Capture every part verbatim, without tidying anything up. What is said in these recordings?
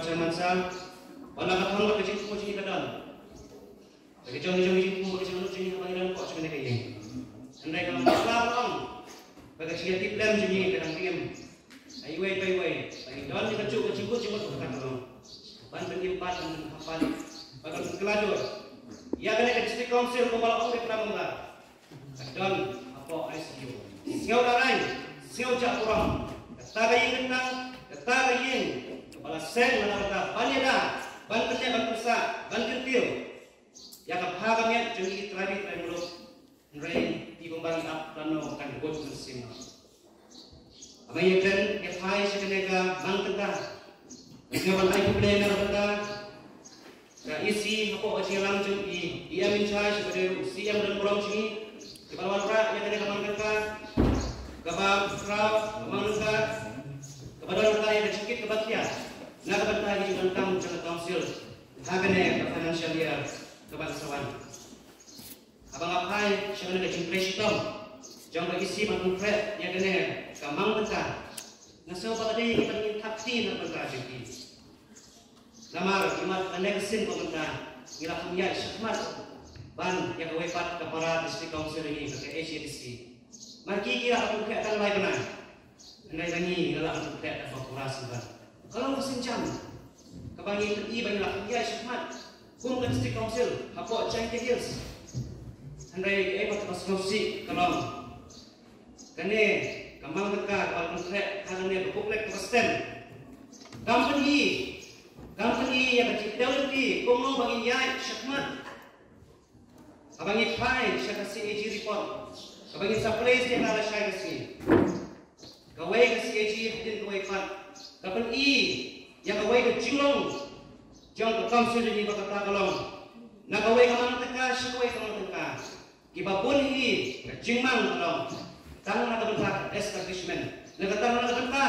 Chairman Sir, ba la ka thong ba ka jingthmu jong ngi ka don. Ba ka jong ka jong ka jingthmu ba ka jingthmu jong ngi ha ba ngi don hapoh jong kane ka ïing. Hynrei ka long ba la ka thong ba ka jingïatiplem jong ngi ka dang rim. Ai wei bai wei, ba ngi don ka juk ka jingkut jingmut ba ka long. Ban pynïap ban pynhap ban ba ka long ka la dur. Ïa kane ka District Council kumba la ong ka klam ba ka don hapoh I C U. Sngew da rang, sngew jah burom. Kata ka ïing kyntang, kata ka ïing kaba la seng na kata ban ïada, ban pynneh, ban pynsah, ban kyntiew ïa ka bha ka miat jong ngi trai ri trai muluk. Hynrei i bym ban ap lano kan bud mynsiem. Haba ïa kren ïa phai sha kane ka mang tyngka, nga ban ai khublei na ka bynta ka E C hapoh ka jingïalam jong i, i em in charge ba dei u C M don burom jong i, kiba la wanrah ïa kane ka mang tyngka kaba khraw, ka mang tyngka kaba don ka ïa ka jingkit kaba khia na ka bynta ka jingdonkam jong ka council ha kane ka financial year kaba sa wan. Haba nga phai sha kane ka jingtrei shitom jong ka E C ban pynkhreh ïa kane ka mang tyngka, nga sngew ba ka dei ïa kiba ngin thap kti na ka bynta jong ki. Namar imat kane ka sien ba mynta ngi la kham ïaid shakhmat ban ïa kawei pat ka para District Council jong ngi, ka H A D C. Mar ki ki la kham khreh tang lai bnai. Hynrei ma ngi nga la kham khreh tang ba pura sien ban. Ka long ka sienjam kaba ngi pyni ba ngi la kham ïaid shakhmat kum ka District Council hapoh Jaintia Hills. Hynrei kaei pat kaba sngewsih ka long kane ka mang tyngka kaba la pynkhreh ha kane ka booklet kaba stem kam pyni, kam pyni ïa ka jingkdew lynti kumno ba ngin ïaid shakhmat. Haba ngi phai sha ka C A G report kaba ngin sa play ïa ka lashai ka sngi, kawei ka C A G hadien kawei pat ka pyni ïa kawei ka jinglong jong ka council jong ngi ba kata ka long na kawei ka mang tyngka sha kawei ka mang tyngka. Kiba bun hi ka jingmang ka long tang na ka bynta ka establishment, na ka tang na ka bynta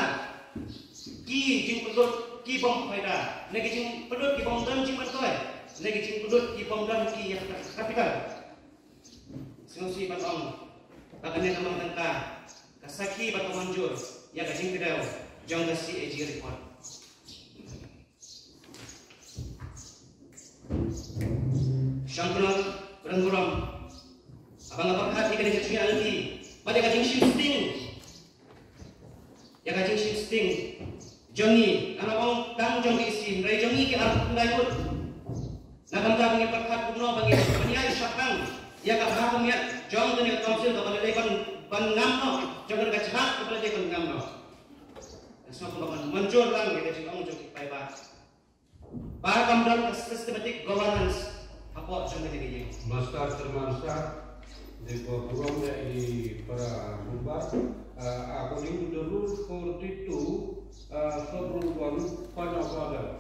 ki jingpynlut ki bym faida, na ki jingpynlut ki bym don jingmyntoi, na ki jingpynlut ki bym don ki ïa ka capital. Sngewsih ban ong ba kane ka mang tyngka ka sakhi ba ka mynjur ïa ka jingkdew jong ka C A G report. Shangkhlong, burom burom. Haba nga pyrkhat ïa kane ka jingïaid lynti bad ïa ka jingshim sting, ïa ka jingshim sting jong ngi, nga la ong tang jong ngi shisien, hynrei jong ngi ki arphew khyndai ngut. Na ka bynta ba ngin pyrkhat kumno ba ngin pynïaid shaphang ïa ka bha ka miat jong kane ka council kaba la dei ban, ban ngam noh, jong kane ka jingïaid kaba la dei ban ngam noh. Nga sngewbha ban mynjur lang ïa ka jingong jong ki paidbah ba kam don ka systematic governance hapoh jong kane ka ïing. Master Chairman Sir, dei ba burom ïa i para member, uh, according to the rule forty-two, uh, sub rule one, point of order.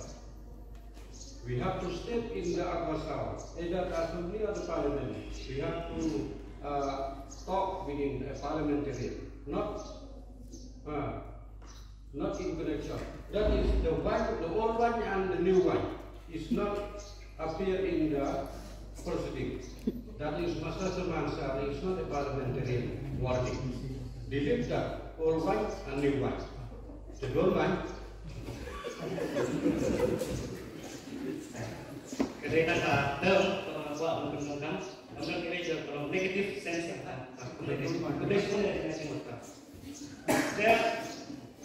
We have to step in the Arkansas, either the assembly or the parliament. We have to, uh, talk within a parliamentarian, not, uh, not in connection. That is the wine, the old wine and the new wine is not appear in the proceeding. That is Master Chairman Sir, is not a parliamentary warning. Delete that old wine and new wine. The old wine. Ka dei tang ka term kaba nga kwah ban pyndonkam, ka mut ka dei ka long negative sense ka. Ka dei ka long negative sense ka.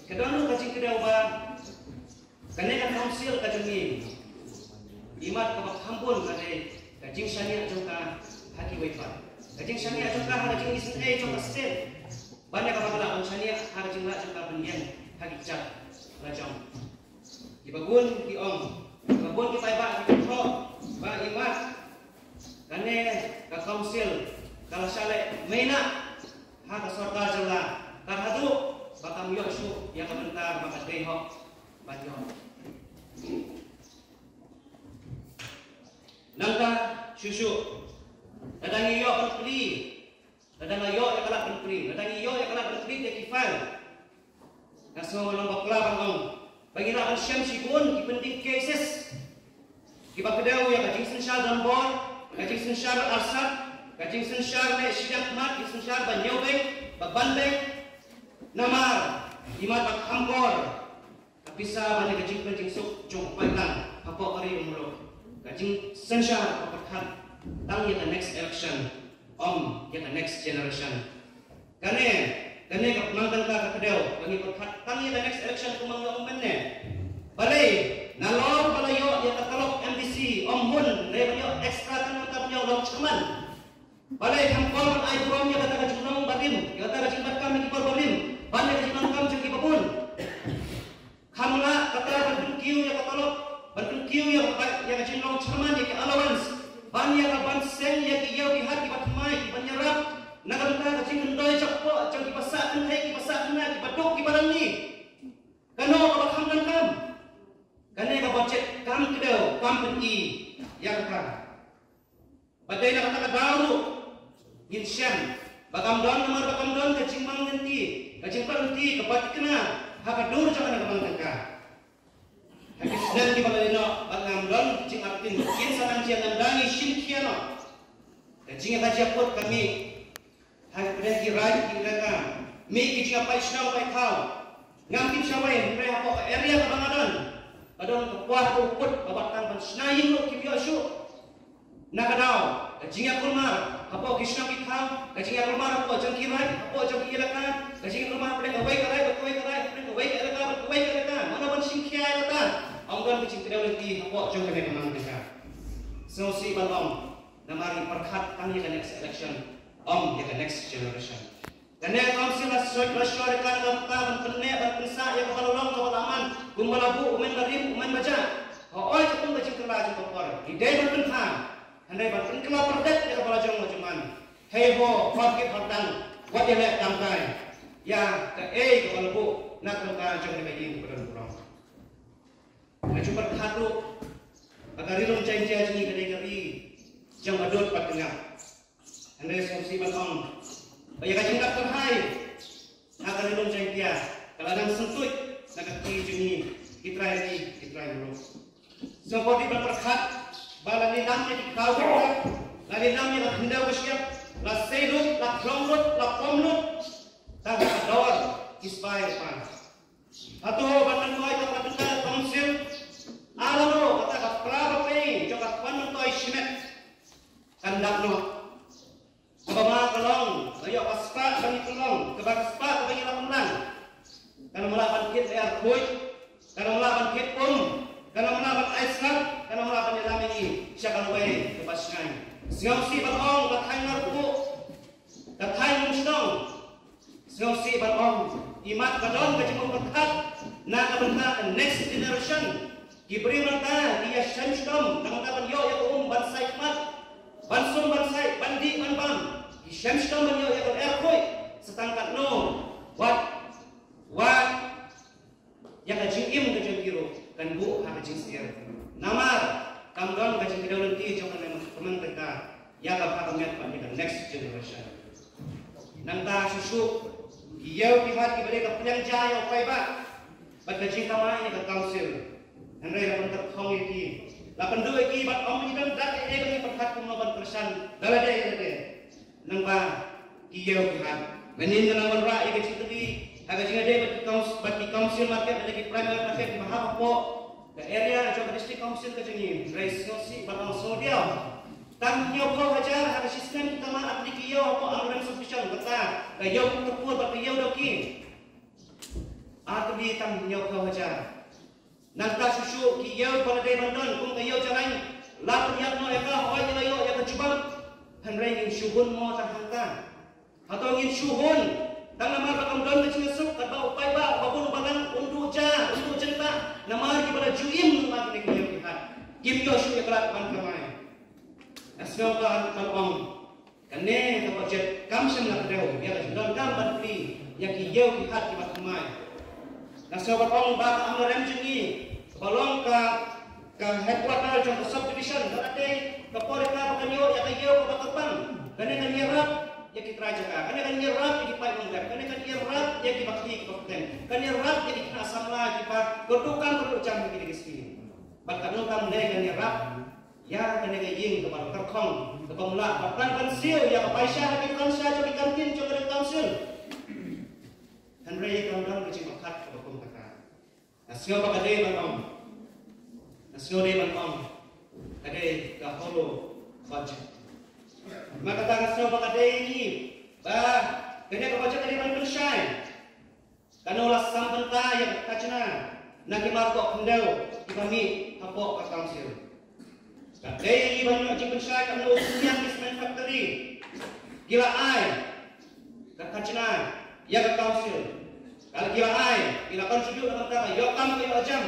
Ka don ka jingkdew ba kane ka council ka jong ngi, imat kaba kham bun ka dei ka jingshaniah jong ka ha kiwei pat. Ka jingshaniah jong ka ha ka jingisynei jong ka state. Ban ïa kaba ka lah ban shaniah ha ka jinglah jong ka ban ïeng ha ki kjat la jong. Kiba bun ki ong, kiba bun ki paidbah ki thoh ba imat kane ka council ka la shah leh mei na ha ka sorkar jylla, ka haduh ba kam ïoh shuh ïa ka bynta ba ka dei hok ban ïoh. Nangta shuh shuh, lada ngi ïoh ban plie, lada nga ïoh ïa ka lad ban plie, lada ngi ïoh ïa ka lad ban plie ïa ki file, nga sngew nga long bakla ban ong ba ngi lah ban shem shibun ki pending cases kiba kdew ïa ka jingsynshar donbor, ka jingsynshar arsap, ka jingsynshar leh shiliang khmat, jingsynshar ba ñiew bank, ba ban bank. Namar imat ba kham kor Ka pisa bad ïa ka jingpynjingsuk jong u paidlang hapoh ka ri u muluk. Ka jingsynshar ka pyrkhat tang ïa ka next election, ym ïa ka next generation. Kane, kane ka pynman tyngka ka kdew ba ngi pyrkhat tang ïa ka next election kumba ngi ong mynne. Balei nalor ba la ïoh ïa ka tulop M D C, ym hun dei ban ïoh extra tang ban ïoh long chairman. Balei kham kwah ban ai burom ïa kata ka jinglong barim, ïa kata ka jingbatkam ïa ki por barim, ban ïa ka jinglong kam jong ki babun. Kham lah kata ban pynkiew ïa ka tulop, ban pynkiew ïa ka, ïa ka jinglong chairman, ïa ki allowance, ban ïa ka ban seng ïa ki ïew ki hat kiba thymmai, ban ïarap na ka bynta ka jingkyndoi jingpyrkhat jong kiba sah kynthei, kiba sah khynnah, kiba duk, kiba rangli. Kano kaba kham donkam? Kane ka budget kam kdew, kam pyni ïa kata. Bad dei na kata ka daw ruh ngin shem ba kam don, namar ba kam don ka jingmang lynti, ka jingpang lynti kaba thikna ha ka dur jong kane ka bang tyngka. Ha ki snem kiba la leit noh bad ngam don jingartatien, kin sa nang jia, nang dang ïa shim khia noh. Ka jingïakhun jingïakut ka mih ha ki pdeng ki raid ki elaka, mih ki jingïapait shnong pait thaw. Ngam tip shawei, hynrei hapoh ka area kaba nga don, ka don ka kwah ka u pud ba wat tang ban shna ïing ruh kim ïoh shuh. Na ka daw ka jingïakulmar hapoh ki shnong ki thaw, ka jingïakulmar hapoh jong ki raid, hapoh jong ki elaka, ka jingïakulmar hapdeng kawei ka raid bad kawei ka raid, hapdeng kawei ka elaka bad kawei ka elaka, mano ban shim khia ïa kata? Ym don ka jingkdew lynti hapoh jong kane ka mang ka. Sngewsih ban ong, namar ngi pyrkhat tang ïa ka next election, ym ïa ka next generation. Kane ka council la soi, la soi ka, ka, ka ban pynneh, ban pynsah ïa kaba la long, kaba la man, kumba la buh u myn barim, u myn bajah. Hooid, katkum ka jingkylla jong ka por ngi dei ban pynthah, hynrei ban pynkylla pyrdet ïa kaba la jong la jong man. Hei ho, hor kit hor tang, wat ïaleh tangkai ïa kaei kaba la buh na ka bynta jong kane ka ïing ba don burom. Nga ju pyrkhat ruh ba ka Ri Lum Jaiñtia jong ngi ka dei ka ri jong badut bad khynnah. Hynrei sngewsih ban ong ba ïa ka jingdap kyrhai ha ka Ri Lum Jaiñtia ka la nang syntuid na ka kti jong ngi ki trai ri, ki trai muluk. Sngewbha ban pyrkhat ba la lilam ïa ki khraw ki khlak, la lilam ïa ka khyndew ka shyiap, la sei lut, la khlong lut, la pom lut tang ha ka dor ki spah ki pah. Hato ban myntoi ka, ban myntoi ka council? Lano kata ka pra ba pei jong ka ban myntoi shimet kan dap noh? Kaba ma ka long, la ïoh ka spah ba ngi pynlong, kaba ka spah kaba ngi la pynlang. Kan ym lah ban thied lyer khuid, kan ym lah ban thied um, kan ym lah ban ai slap, kan ym lah ban ïalam ïa ngi sha kawei kaba shngaiñ. Sngewsih ban ong ka thaiñ Marpuh, ka thaiñ Lumshnong. Sngewsih ban ong, imat ka don ka jingmut pyrkhat na ka bynta ka next generation. Ki briew mynta ki ïa shem shitom na ka bynta ban ïoh ïa ka um ban saitmat, ban sum ban sait, ban dih ban bam. Ki shem shitom ban ïoh ïa ka lyer khuid. Sa tang katno wat, wat ïa ka jingim ka jong ki ruh kan buh ha ka jingsier. Namar kam don ka jingkdew lynti jong ka nang ka man ka ïa ka bha ka miat bad ïa ka next generation. Nangta shuh shuh ki ïew ki hat kiba dei ka pliang ja ïa u paidbah bad ka jingkamai ïa ka council. Hynrei la pynthut khong ïa ki, la pynduh ïa ki bad ym ïa don dak ïa ka pyrkhat kumno ban kyrshan da lade ïa lade. Nangba ki ïew ki hat, mynnin ka nang wanrah ïa ka jingkylli ha ka jingïadei bad ki council, bad ki council market, bad ki primary market kiba hap hapoh ka area jong ka district council ka jong ngi. Hynrei sngewsih ban ong sngewdiaw, tang hynñiewphew hajar ha ka shisnem ki tama ar tylli ki ïew hapoh Amlarem subdivision, kata ka ïew Kyrpur bad ka ïew Dawki. Ar tylli tang hynñiewphew hajar. Nangta shuh shuh ki ïew ba la dei ban don kum ka ïew Jaiñ, la pynïap noh ïa ka, hooid la ïoh ïa ka jubab. Hynrei ngin shu hun mo tang hangta? Hato ngin shu hun tang namar ba kam don ka jingïasuk, katba u paidbah uba bun uba lang un duh ja, un duh jingtah namar kiba la ju im namar kine ki ïew ki hat, kim ïoh shuh ïa ka lad ban kamai? Nga sngewbha ban ong, kane ka budget kam shym la kdew ïa ka jingdonkam ban plie ïa ki ïew ki hat kiba thymmai. Nga sngewbha ban ong ba ka Amlarem jong ngi kaba long ka, ka headquarter jong ka subdivision, ka la dei ka por ïa ka ba kan ïoh ïa ka ïew kaba kyrpang. Kane kan ïarap ïa ki trai jaka, kane kan ïarap ïa ki paid nongrep, kane kan ïarap ïa kiba khih kiba kten, kan ïarap ïa ki khynnah samla kiba kyrduh kam kyrduh jam ha kine ki sngi. Bad katno tam ne kan ïarap ïa kane ka ïing kaba la kyrkhong, kaba mlah, bad kan ban siew ïa ka paisa ha ki thansha jong ki kantin jong ka council. Hynrei kam don ka jingpyrkhat kaba kum kata. Nga sngew ba ka dei ban ong, nga sngew dei ban ong, ka dei ka hollow budget. Namar kata nga sngew ba ka dei ngi ba kane ka budget ka dei ban pynshai. Kano la sam bynta ïa ka khajna na ki mar pok khyndew kiba mih hapoh ka council. Ka dei ngi ban ïoh jingpynshai. Kano u synñiang ki cement factory ki la ai ka khajna ïa ka council. Ka la ki la ai, ki la contribute na ka bynta ka ïoh kam ka ïoh jam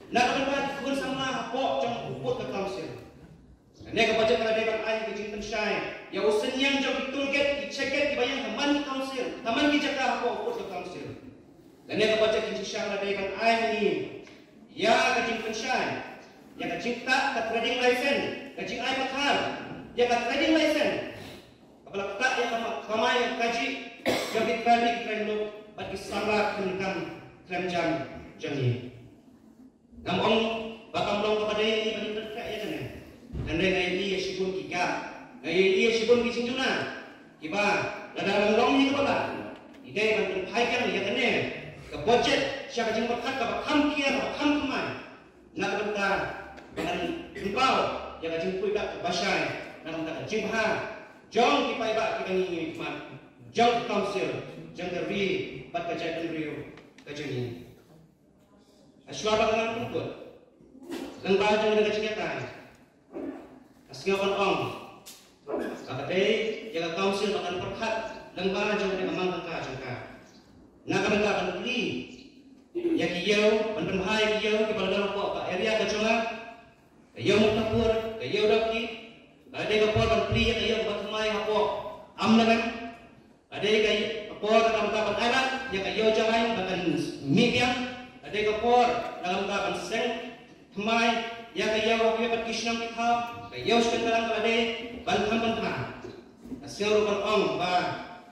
na ka bynta ki khun samla hapoh jong u pud ka council. Kane ka budget ka la dei ban ai ka jingpynshai ïa u synñiang jong ki toll gate, ki check gate kiba ïeng ha man ki council, ha man ki jaka hapoh u pud ka council. Kane ka budget ka jingshisha ka la dei ban ai ngi ïa ka jingpynshai ïa ka jingktah ka trading license, ka jingai pathar ïa ka trading license kaba la ktah ïa ka ma-, kamai kajih jong ki trai ri ki trai muluk bad ki samla khlem kam khlem jam jong ngi. Ngam ong ba kam long kaba dei ïa ngi ban pynkreh ïa kane. Hynrei nga ïohi ïa shibun ki gap, nga ïohi ïa shibun ki jingjuna kiba lada long hi kaba lah, ngi dei ban pynphai biang ïa kane ka budget sha ka jingpyrkhat kaba kham kiar, kaba kham thymmai, na ka bynta ban pynpaw ïa ka jingpoi bah kaba shai na ka bynta ka jingbha jong ki paidbah kiba ngi ngi khmat, jong ka council, jong ka ri bad ka jaitbynriew ka jong ngi. Hashwa ba ngan pynkut lyngba jong ka jingïatai, nga sngew ban ong ba ka dei ïa ka council ba kan pyrkhat lyngba jong ka mang ka jong ka. Na ka bynta ban plie ïa ki ïew, ban pynbha ïa ki ïew kiba la don hapoh ka area ka jong nga, ka ïew Muktapur, ka ïew Dawki, ka dei ka por ban plie ïa ka ïew ba thymmai hapoh Amlareng, ka dei ka por na ka bynta ban ai lad ïa ka ïew Jarain ba kan mih biang, ka dei ka por na ka bynta ban seng thymmai ïa ka ïew ha kaba ki shnong ki thaw, ka ïew Shkyndalang ka la dei ban kham bynta. Nga sngew ruh ban ong ba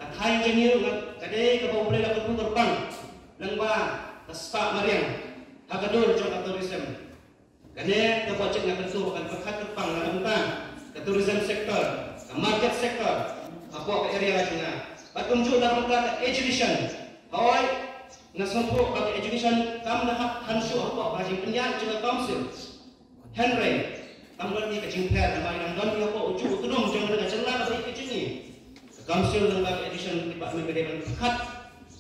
ka thaiñ jong ngi ruh ka dei kaba U Blei la kyrkhu kyrpang lyngba ka spah mariang ha ka dur jong ka tourism. Kane ka budget nga kyntu ba kan pyrkhat pyrpang na ka bynta ka tourism sector, ka market sector hapoh ka area la jong nga. Bad kumjuh na ka bynta ka education. Hooid, nga sngewthuh ba ka education kam da hap than shuh hapoh ka jingpynïaid jong ka council. Hynrei kam don hi ka jingpher namar ngi dang don hi hapoh u juh u tudung jong ka jylla kaba ïeit ka jong ngi. Ka council lyngba ka education department ka dei ban pyrkhat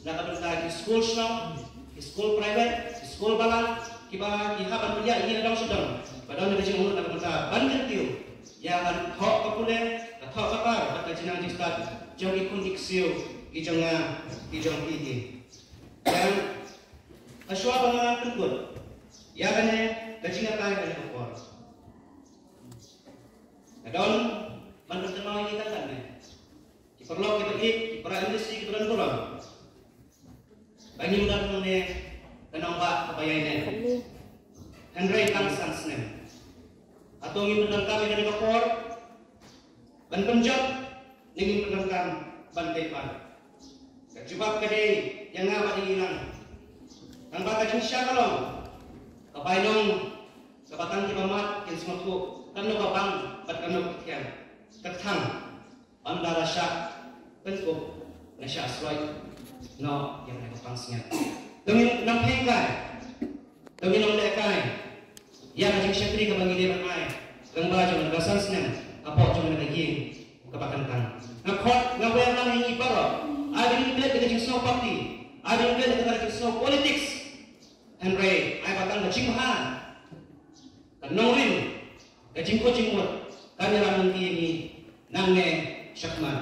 na ka bynta ki skul shnong, ki skul private, ki skul balang, kiba ki hap ban pynïaid ïa ngi na dong sha dong. Ba don ka jingmut na ka bynta ban kyntiew ïa ka thoh ka pule, ka thoh ka par bad ka jingnang jingstad jong ki khun ki ksiew ki jong nga, ki jong phi ki. Ïa hashwa ba nga pynkut ïa kane ka jingïatai kane ka por, nga don ban pynkynmaw ïa ngi tang katne. Ki paralok kiba ïeit, ki para M D C kiba don burom, ba ngim don hangne ka nongbah kaba ïaineh. Hynrei tang san snem. Hato ngim pyndonkam ïa kane ka por ban pynjot ne ngim pyndonkam ban tei pat? Ka jubab ka dei ïa nga bad ïa ngi lang. Tangba ka jingshisha ka long, ka bainong kaba tang kiba mad kin sngewthuh katno ka bang bad katno ka thiang, ka kthang. Ynda la shah pynkup, la shah sloi noh ïa kane ka pansngiat. To ngin nang pheng kai, to ngin nang leh kai ïa ka jingshakri kaba ngi dei ban ai lyngba jong ka san snem hapoh jong ka ïing kaba kyntang. Nga khot, nga wer lang ïa ngi baroh, ai ba ngin klet ïa ka jingsngew party, ai ba ngin klet ïa ka jingsngew politics. Hynrei ai ba tang ka jingbha, ka nongrim, ka jingkut jingmut kan ïalam lynti ïa ngi nangne shakhmat.